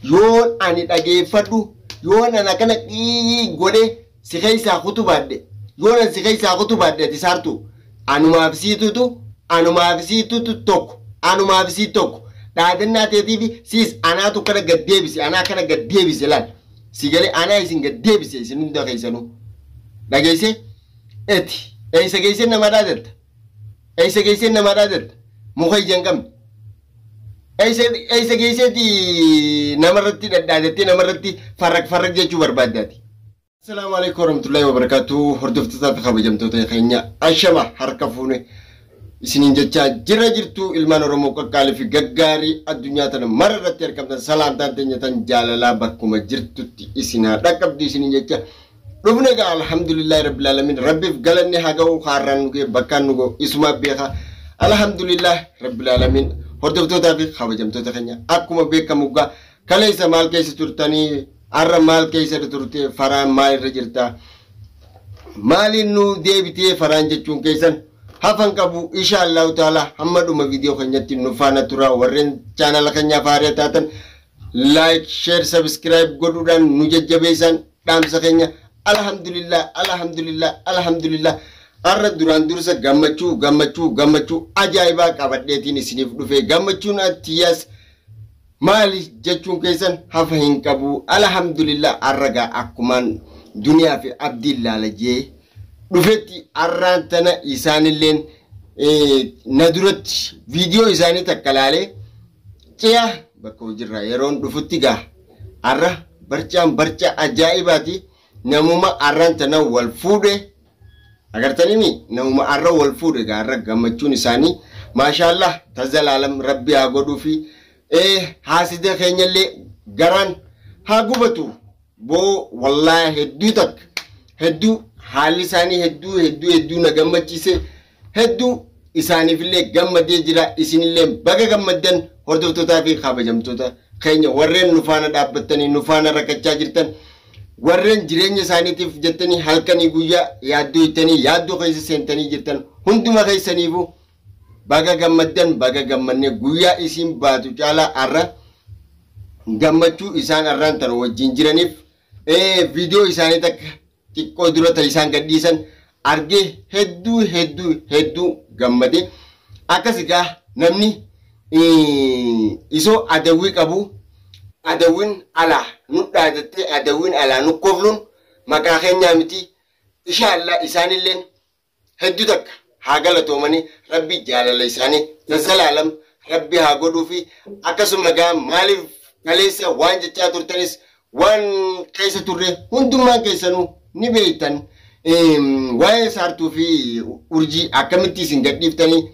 Yoon ani dhageeffadhu, yoon ana kana qiii godhe si keessaa kutubaadhe, yoon ani si keessaa kutubaadhe, ati saartu anumaaf siitutu, anumaaf siitutu tokko, anumaaf sii tokko. Dhaadannaa teetiif siis anaatu kana gad deebise, anaa kana gad deebise. Laal, si galee, anaa isin gad deebise isin hunda keessanuu. Dhageesse, eti eessa geessee nama dhaadatta? Eessa geessee nama dhaadatta? Muka ija hin qabne. Eessa geesseeti namarratti dhadhaadattee namarratti farrak farrak jechuu barbaaddaati? Assalaamu alaikum warahmatullahi wabarakatuh. Hordoftootaa fi kabajamtoota keenya, ashama harka fuune isiniin jechaa jira. Jirtu ilmaan Oromoo qaqqaalii fi gaggaarii addunyaa tana mara irratti argamtan, salaamtaan teenya tan jaalalaa bakkuma jirtutti isin haa dhaqqabdu isiniin jecha. Dhufne egaa, alhamdulillahi rabbil alamin. Rabbiif galanni haa ga'u, haarraan nu ga'e, bakkaan nu ga'u isumaa beeka. Alhamdulillah rabbil alamin. Hordoftootaa fi kabajamtoota keenya, akkuma beekamu gaa kaleessa maal keessa turtanii, har'a maal keessa turte, faraan maal irra jirta, maaliin nu deebitee faraan jechuun keessan hafan qabu. Insha Allahu taala hamma dhuma viidiyoo keenyatti nu faana tura. Warreen chaanala keenyaaf haaraa taatan like, share, subscribe godhuudhaan nu jajjabeessan dhaamsa keenya. Alhamdulillah, alhamdulillah, alhamdulillah. Har'a duraan dursa gammachuu, gammachuu, gammachuu ajaa'ibaa qabadheetiin isiniif dhufe. Gammachuun attiyyaas maali jechuun keessan hafa hin qabu. Alhamdulillah, har'a gaa akkumaan duniyaa fi abdiin laala jee dhufetti, har'aan tana isaanilleen na duratti viidiyoo isaanii takka laalee ci'a bakka hojiirraa yeroon dhufutti gaa har'a barcaan barca ajaa'ibaati. Namuma har'aan tana wal fuudhe agartanii, namuma har'a wal fuudhe gaa har'a gammachuun isaanii maashaallah tazalaalam rabbi haa godhuu fi haasida keenyallee garaan haa gubatu. Boo wallaahi, hedduu takka hedduu haalli isaanii hedduu hedduu hedduu na gammachiise. Hedduu isaaniifillee gammadee jira. Isinillee baga gammaddan. Hordoftootaa fi kabajamtoota keenya, warreen nu faana dhaabbattanii nu faana rakkachaa jirtan, warreen jireenya isaaniitiif jettanii halkanii guyyaa yaaddoo ittanii yaaddoo keessa seentanii jirtan, hunduma keessaniifuu baga gammaddan, baga gammanne. Guyyaa isiin baatu caalaa har'a gammachuu isaan har'aan tan wajjin jiraniif viidiyoo isaanii takka xiqqoo dura ta isaan gadhiisan argee hedduu hedduu hedduu gammade. Akkas egaa namni isoo adawwii qabu, adawwiin alaa nu dhaadattee, adawwiin alaa nu kofluun maqaa keenyaa miti. Insha Allah isaanilleen hedduu takka haa galatoomanii, rabbi jaalala isaanii tazalaalam rabbi haa godhuu fi akkasuma gaa maaliif kaleessa waan jechaa turtanis, waan keessa turre hundummaan keessanuu ni beektan. Waa'ee saartuu fi urjii akkamitti isin gadhiiftanii?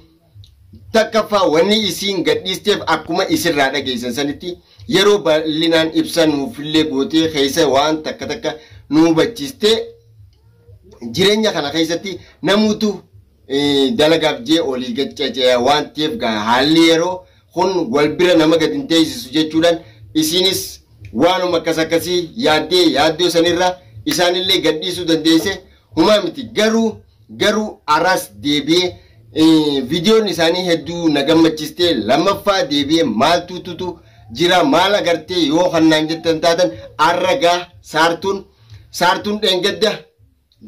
Takkaffaa, wanni isiin gadhiisteef akkuma isirraa dhageessan sanitti yeroo bal'inaan ibsa nuufillee gootee keessa waan takka takka nu hubachiistee, jireenya kana keessatti namuutu dalagaaf jee olii gad waan ta'eef haalli yeroo kun wal bira nama gad hin teessisu jechuudhaan isiinis waanuma akkas akkasii yaaddee yaaddoo sanirra isaanillee gadhiisuu dandeesse. Humaa miti, garuu aras deebi'ee viidiyoon isaanii hedduu na gammachistee. Lammaffaa deebi'ee maaltu tutu jira, maal agartee yoo kannaan jettan taatan, arra gaa saartuun dheengadda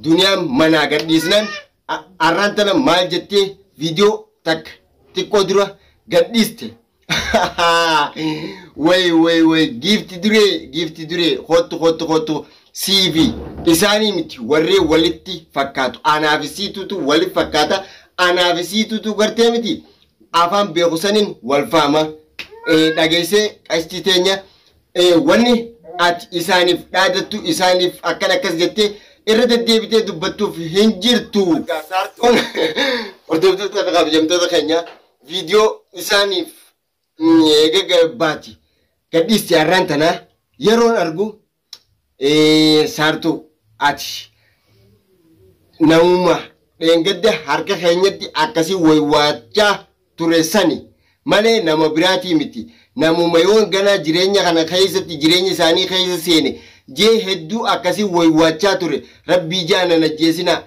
duniyaan manaa gadhiisnaan arraan tana maal jettee viidiyoo takka xiqqoo dura gadhiiste? Way way way, giifti duree, giifti duree, kottu kottu kottu. Siifi isaanii miti, warreen walitti fakkaatu anaaf siitutu walitti fakkaata, anaaf siitutu gartee miti, afaan beeku saniin wal faama. Dhageessee qashtii teenya, wanni ati isaaniif dhaadattu, isaaniif akkan akkas jettee irra deddeebitee dubbattuuf hin jirtu. Hordoftoota fi kabajamtoota keenya, viidiyoo isaaniif eega baati gadhiiste har'aan tanaa yeroon argu, saartuu ati namuma dheengadda harka keenyatti akkasii waywaachaa ture sani malee nama biraatii miti. Namuma yoon ganaa jireenya kana keessatti jireenya isaanii keessa seene jee hedduu akkasii waywaachaa ture. Rabbii jaanan ajjeesina,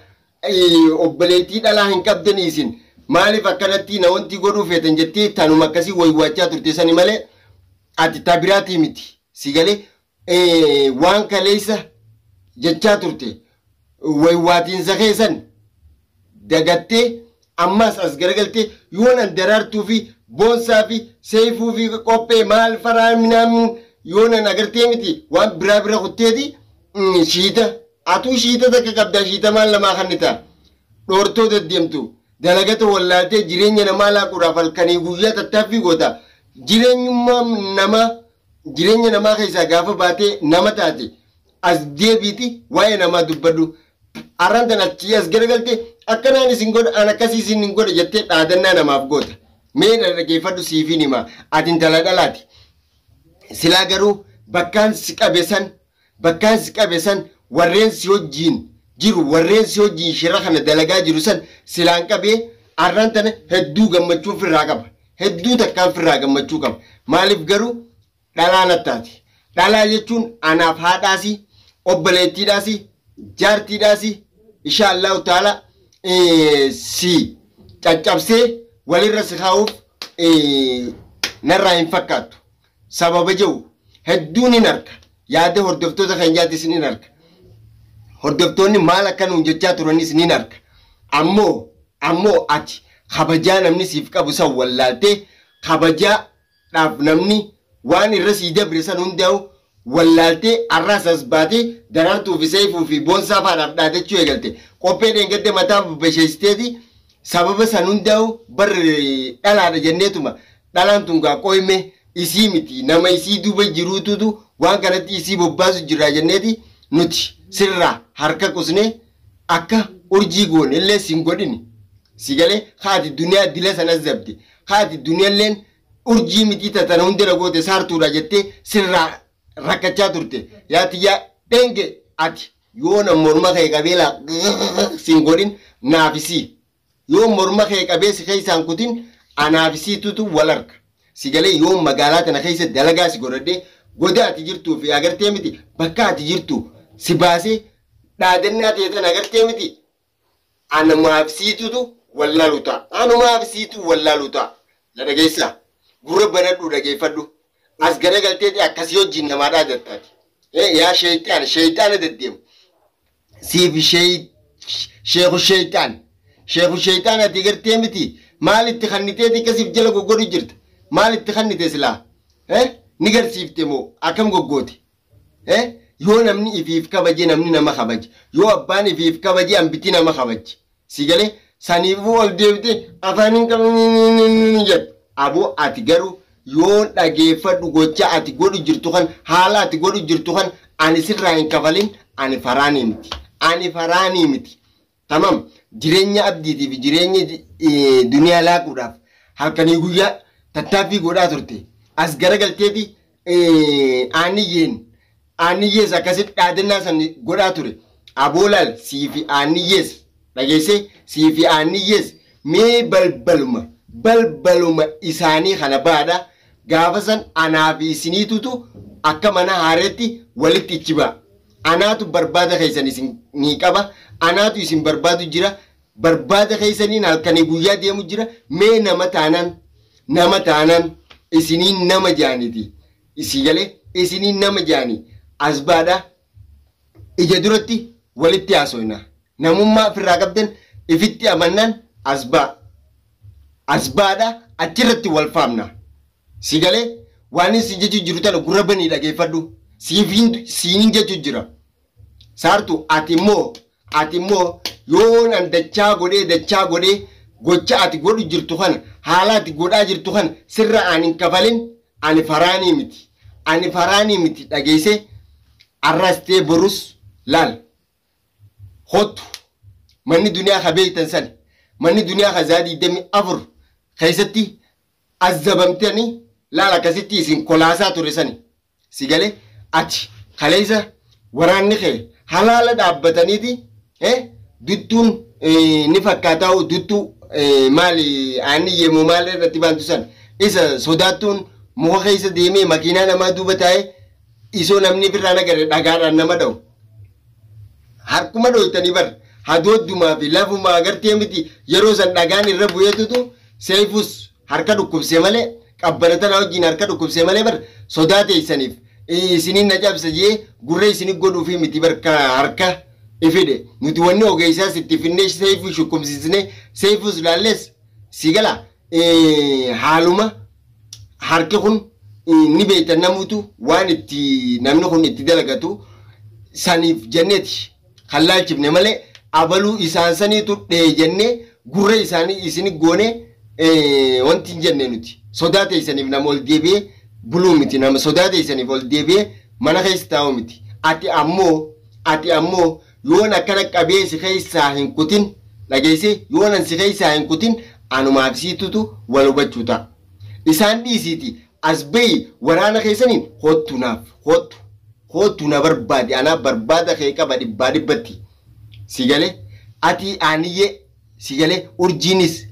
obboleettii dhalaa hin qabdanii, isin maaliif akkanatti na wanti godhuu feetan jettee tanuma akkasii waywaachaa turte sani malee ati ta biraatii miti. Si galee waan kaleessa jechaa turte waywaatiinsa keessan dagattee ammas as garagaltee yoon an daraartuu fi boonsaa fi seefuu fi qophee maal faraa minaamin yoon an agartee miti waan biraa bira kutteeti shiita atuu shiita takka qabdaa shiita maal namaa kan ta'a dhoortoo deddeemtu dalagata wallaaltee jireenya namaa laaquudhaaf halkanii guyyaa tattaaffii goota jireenyummaa namaa jireenya namaa keessaa gaafa baatee nama taate as deebiiti waa'ee namaa dubbadhu. Arraan tan achii as garagalte akkanaan isin godha an akkasii isin hin godha jettee dhaadannaa namaaf goota. Mee dhaggeeffadhu siifiin hima ati intala dhalaati. Silaa garuu bakkaan si qabe san bakkaan si qabe san warreen si wajjiin jiru warreen si wajjiin shira kana dalagaa jiru san silaan qabee arraan tana hedduu gammachuu ofirraa qaba. Hedduu takkaan ofirraa gammachuu qaba. Maaliif garuu dhalaa nattaati. Dhalaa jechuun anaaf haadhaasi obboleettiidhaasi jaartiidhaasi insha Allahu taala si caccabsee walirra si kaa'uuf narraa hin fakkaattu. Sababa jiru hedduun hin arka. Yaada hordoftoota keenyaatis ni arka. Hordoftoonni maal akka nuun jechaa turanis ni arka. Ammoo ati kabajaa namni siif qabu san wallaaltee kabajaadhaaf namni waan irra sii dabre san hundaa'u wallaaltee arraas as baatee daraartuu fi seefuu fi boonsaa faadhaaf dhaadachuu eegalte. Qophee dheengadde mataa basheessiteeti sababa san hundaa'u barri dhalaadha jenneetuma dhalaan tun gaa qoyme isii miti nama isii duuba jiruututu waan kanatti isii bobbaasu jira jenneeti nuti sirraa harka qusnee akka urjii goone illee siin godhini. Si galee haati duniyaa dila sanas zabde haati duniyaalleen urjii miti tatana hundira goote saartuudha jettee sirraa rakkachaa turte. Yaati yaa dhenge ati yoo na morma kee qabee laa siin godhin naafisii yoo morma kee qabee si keessaan kutin anaafisiitutu wal arga. Si galee yoo magaalaa tana keessa dalagaa si godhadhee goda ati jirtuu fi agartee miti bakka ati jirtu si baasee dhaadannaa ta'e tana agartee miti anumaafisiitutu wallaalu ta'a. Anumaafisiitu wallaalu ta'a. Na dhageessaa gurra banadhu dhageeffadhu. As garagalteeti akkasii wajjin namaa dhaadattaati. Yaa sheeyxaana sheeyxaana deddeemu. Siif sheeku sheeyxaan. Sheeku sheeyxaan ati gartee miti maalitti kanniteeti akkasiif jala goggodhu jirta. Maalitti kannite silaa? Ni garsiifte moo akkam goggoote? Yoo namni ifiif kabaje namni nama kabaje. Yoo abbaan ifiif kabaje hambitii nama kabaje. Si galee saniifuu ol deebitee afaan hin qabne jettu. Aboo ati garuu yoo dhageeffadhu gocha ati godhu jirtu kan haala ati godhu jirtu kan ani sirraa hin kafalin ani faraanii miti. Ani faraanii miti. Tamam jireenya abdiitii fi jireenya duniyaa laaquudhaaf halkanii guyyaa tattaaffii godhaa turte. As garagalteeti aaniyyees akkasitti dhaadannaa san godhaa ture. Aboolaal siifi aaniyyees dhageessee siifi aaniyyees mee balbaluma isaanii kana baadha. Gaafa san anaa fi isiniitutu akka mana haareetti walitti ichi ba'a. Anaatu barbaada keessan isin ni qaba. Anaatu isin barbaadu jira. Barbaada keessaniin halkanii guyyaa deemu jira. Mee nama taanaan isiniin nama jaaniti. Isii galee isiniin nama jaani. As baadha ija duratti walitti haasofna. Namummaa ofirraa qabdan ifitti amannaan as ba'a. As baadha achirratti wal faamna. Si galee waan isin jechuu jiru tana gurra banii dhageeffadhu. Siiniin jechuu jira. Saartu ati immoo yoon an dachaa godhee gocha ati godhu jirtu kana haala ati godhaa jirtu kana sirra ani hin kafalin ani faraanii miti. Ani faraanii miti dhageessee arrastee borus laal. Hottu manni duniyaa ka beektan san manni duniyaa ka zaadii 24 keessatti azzabamtanii laal akkasitti isin kolaasaa ture sani. Si galee ati kaleessa waraanni kee halaala dhaabbataniiti duttuun ni fakkaataa duttuu maali aanni yemmuu maal irratti baantu san isa sodaattuun muka keessa deemee makiinaa namaa duuba taa'ee isoo namni birraa nagare dhagaadhaan nama dha'u. Harkuma dhoytanii bar hadooddumaa fi lafumaa agartee miti yeroo san dhagaan irra bu'eetutu seefus harka dhukkubsee malee qabbana tanaa wajjin harka dhukkubsee malee bar sodaa teessaniif Isiniin na cabsa jee gurra isinii godhuufi miti barka harka ifide. Nuti wanni ogeessaas itti finnee seefuu shukkubsiisnee seefuus laallees si gala haaluma harki kun ni beektan namutu waan itti namni kun itti dalagatu saniif jenneeti kan laalchifne malee abaluu isaan saniitu dhee jennee gurra isaanii isin goone wanti hin jenne nuti sodaa teessaniif nama ol deebi'ee buluu miti nama sodaa teessaniif ol deebi'ee mana keessa taa'u miti. Ati ammoo yoon akkana qabee si keessaa hin kutin dhageesse yoon an si keessaa hin kutin anumaaf siitutu wal hubachuu ta'a. Isaan dhiisiiti as bahi waraana keessaniin hoottu naaf hoottu hoottu na barbaade anaaf barbaada kee qaba dhibbaa dhibbatti. Si galee ati aaniyyee si galee urjiinis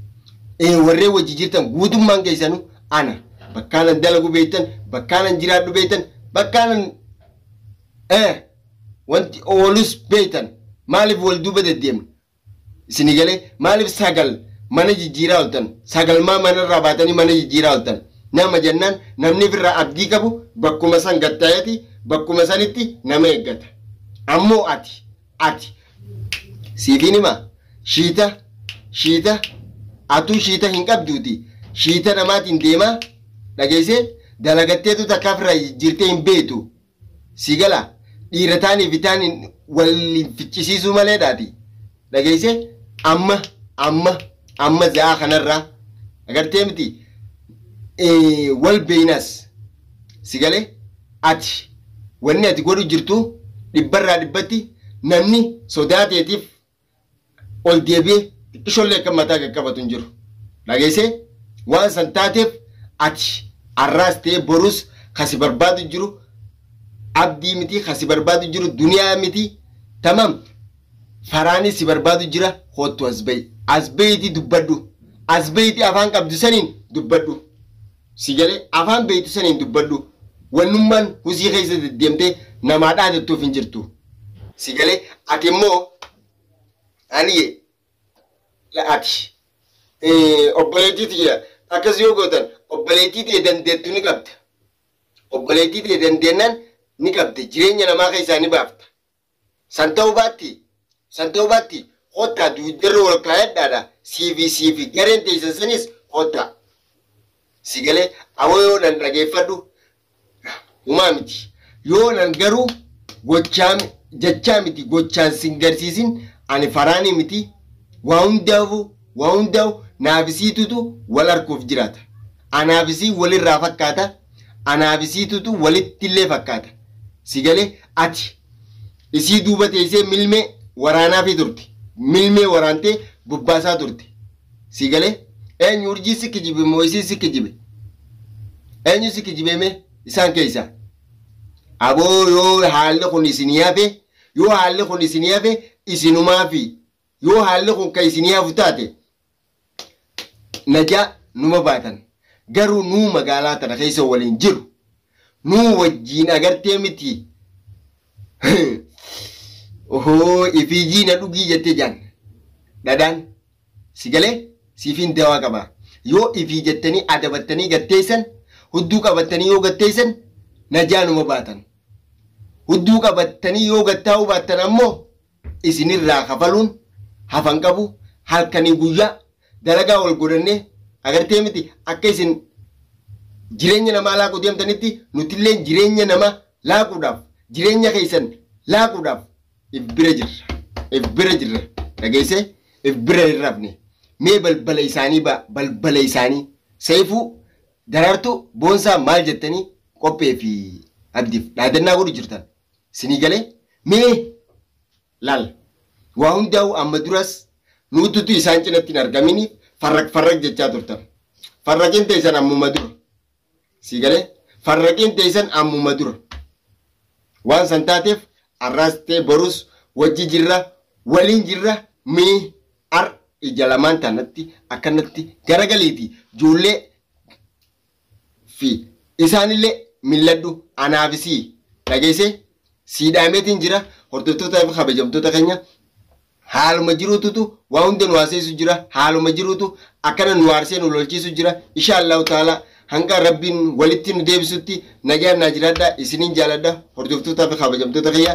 warreen wajji jirtan guutummaan keessanuu ana bakkaanan dalagu beektan bakkaanan jiraadhu beektan bakkaanan wanti oolus beektan maaliif wal duuba deddeemna isin galee maaliif sagal mana jijjiiraa ooltan sagalmaa manarraa baatanii mana jijjiiraa ooltan nama jennaan namni ofirraa abdii qabu bakkuma san gattaayati bakkuma sanitti nama eeggata ammoo ati siifiin hima shiita atuu shiita hin qabduuti shiita namaatiin deemaa dhageessee dalagatteetu takka ofirraa jijjiirtee hin beektu si gala dhiira taanii fi taaniin wal ficcisiisuu maleedhaati dhageessee amma amma amma za'aa kanarraa agartee miti wal beeynas si galee ati wanni ati godhu jirtu dhibbarraa dhibbatti namni sodaateetiif ol deebi'ee xiqqishoollee akka mataa qaqqabatu hin jiru. Dhageessee waan san taateef ati arraas ta'ee borus kasi barbaadu jiru abdii miti kasi barbaadu jiru duniyaa miti tamam faraanis si barbaadu jira hoottu as bahi. As bahiitii dubbadhu. As bahiitii afaan qabdu saniin dubbadhu. Si galee afaan beeytu saniin dubbadhu. Wannummaan husii keessa deddeemtee namaa dhaadattuuf hin jirtu. Si galee ati immoo aniye ati obboleettii tiyya akkas yoo gootan obboleettii ta'e dandeettu ni qabda. Obboleettii ta'e dandeennaan ni qabda jireenya namaa keessaa ni baafta. San ta'uu baatti hottaa duudarra wal kaayadhaadha siifi gareen teessan sanis hottaa. Si galee awoo yoo nan dhageeffadhu humaa miti yoo nan garuu gochaa jechaa miti gochaan sin garsiisin ani faraanii miti waa hundaa'u naafisiitutu wal arguuf jiraata. Anaafisii walirraa fakkaata. Anaafisiitutu walittillee fakkaata. Si galee ati isii duuba teessee milmee waraanaa fi turte. Milmee waraantee bobbaasaa turte. Si galee eenyu urjii si kijibe moo isii si kijibe? Eenyu si kijibe mee isaan keessaa? Aboo yoo haalli kun isinii hafe yoo haalli kun isinii hafe isinumaa fi yoo haalli kun ka isinii hafu taate najaa numa baatan garuu nuu magaalaa tana keessa waliin jiru nuu wajjiin agartee miti ohoo ifiijii na dhugii jettee jaan dhadhaan si galee siifiin dawaa qaba yoo ifii jettanii adabattanii gatteessan hudduu qabattanii yoo gatteessan najaa numa baatan hudduu qabattanii yoo gattaa'uu baattan ammoo isinirraa kafaluun hafan qabu halkanii guyyaa dalagaa wal godhannee agartee miti akka isin jireenya namaa laaquu deemtanitti nutillee jireenya nama laaquudhaaf jireenya keessan laaquudhaaf if bira jirra dhageessee if bira hin rafne mee balbala isaanii ba'a balbala isaanii seefuu daraartuu boonsaa maal jettanii qophee fi abdiif dhaadannaa godhu jirtan sinii galee mee laal waa hundaa'u amma duras nuututu isaan cinatti hin argaminiif farraq jechaa turtan. Farraqin teessan ammuma dura. Si galee farraqin teessan ammuma dura. Waan san taateef arraas ta'e borus wajji jirra waliin jirra mee ar ija lamaan tanatti akkanatti garagaliiti ijoollee fi isaanillee milladhu anaafisii dhageessee siidhaameetiin jira hordoftoota fi kabajamtoota keenya haaluma jiruututu waa hunda nu haaseisu jira haaluma jiruutu akkana nu aarsee nu lolchiisu jira insha Allahu taala Hanga Rabbiin walitti nu deebisutti nagaan naa jiraadha. Isiniin jaaladha. Hordoftootaa fi kabajamtoota kiyya.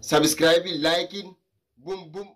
Subscribe, likeiin, bum bum.